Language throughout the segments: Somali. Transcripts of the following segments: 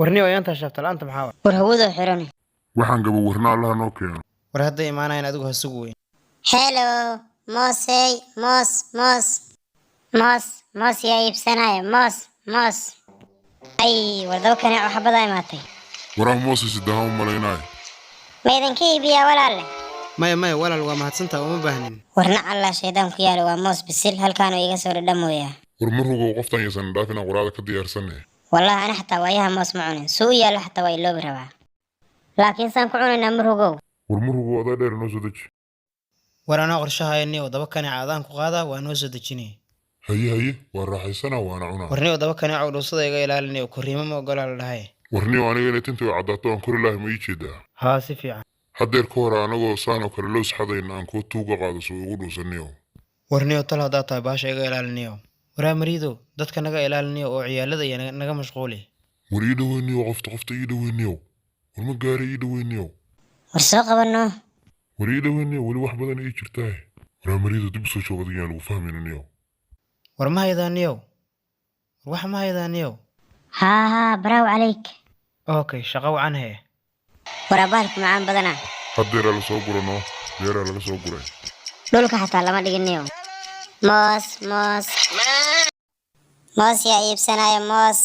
Warniyow, ayaantaa shaabta la'aanta maxaa waay? War hawadoo xiran. Waxaan gaba warna Allaha noo keeno. War hadday imaanayaan, adigu ha sugu weyn. Hello, moosey, moos, moos, moos, moos, yaa iibsanaya moos, moos? Ay, war daba kaneeco xabadaa imaatay. Waraa moose sidahaan u malaynaayo. Ma idinka iibiyaa, walaalle? Maya, maya, walaal, waa mahadsantaa, uma baahnin. Warna Allah shaydaan ku yaalo, waa moos bisil, halkaanuu iga soo dhadhamooyaa. War ma rugow, qoftan yaysan dhaaf inaan quraacda ka diyaarsanay. Wallahi ani xataa waayaha moos ma cunin, suu u yaallo xataa waa iloobi rabaa, laakiin saan ku cunaynaa, ma rugow? War ma rugow, adaa dheer, noo soo deji. War anaa qorshahaya niyow, daba kaneeca adaan ku qaadaa, waa noo soo dejinaya. Haye, haye, waa raaxaysanaa waana cunaa. Warniyow, daba kaneecow, dhuusada iga ilaalinayo, korriimo ma ogolaa la dhahay. Warniyow, aniga inay tinta way caddaato aan kori lahay, ma ii jeedaa? Haa, si fiican. Haddeer ka hore anagoo saan oo kale loos xadayna aan kuu tuuga qaado soo igu dhuusaniyow. Warniyow, tal haddaa tahay baasha iga ilaalinayo. Waraa mariidow, dadka naga ilaalinayo oo ciyaalada iyo naga mashquuli. War ii dhaweyniyow, qofta, qofta ii dhaweyniyow. War ma gaari, ii dhaweyniyow. War soo qabanno. War ii dhaweyniyow, weli wax badan ii jirtaaye. Waraa mariido, dib usoo joog, adiga yaan lagu fahmayna niyow. War ma haydaa niyow? War wax ma haydaa niyow? Haa haa, braaw calayk. Okay, shaqo wacan hee. War abaalku macaan badanaa. Haddeeraa la soo guranoo, beeraa laga soo guray. Dhulka xataa lama dhiginiyo. Moos, moos, moos, yaa iibsanaya moos?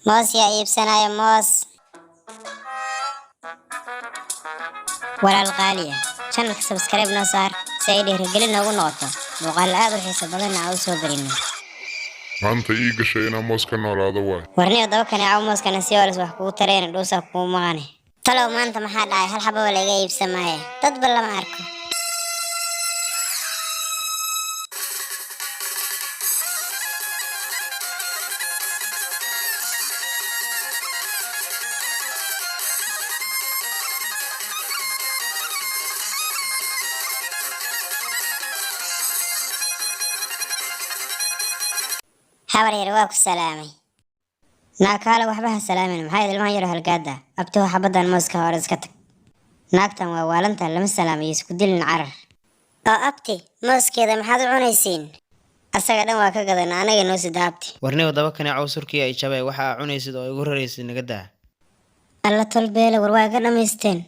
Moos, yaa iibsanaya moos? Walaal qaaliya, channelka subscribe noo saar si ay dhiirigelin noogu noqoto, muuqaal aad u xiiso badanna aan u soo gelino. Maanta ii gashay inaan moos ka noolaado waay. Warniyo, daba kaneeco mooskana si oolis wax kugu tarayna, dhuusaa kugu maqane. Talow maanta maxaa dhacay? Hal xababa laga iibsamaaye, dadba lama arko. Habar yar, waa ku salaamay. Naakaale, waxba ha salaamin, maxaa ilmahan yaro halgaada? Abtiho, xabadan mooska hore iska tag. Naagtan waa waalantan, lama salaamayo, isku dilin, carar. Oo abti, mooskeeda maxaad u cunaysiin? Asaga dhan waa ka gadana, anaga noo sida, abti. Warniyow, daba kaneecow, surkii ay jabay, waxa aa cunaysid oo igu raraysid naga daa. Alla tolbeele, war waa iga dhamaysteen.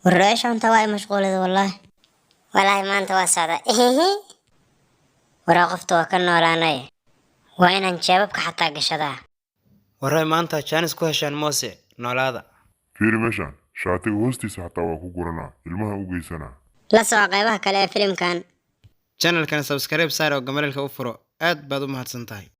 War dhoesha cunta waa i mashquulida, wallaahi wallaahi maanta waa socda. Waraa qofta waa ka noolaanay, waa inaan jeebabka xataa gashadaa. Waray maanta jaanis ku heshaan moose, noolaada. Fiiri meeshaan, shaatiga hoostiisa xataa waa ku guranaa, ilmaha u geysanaa. La soco qaybaha kale ee filimkan. Channelkan subscribe saar oo gambaleelka u furo. Aad baad u mahadsan tahay.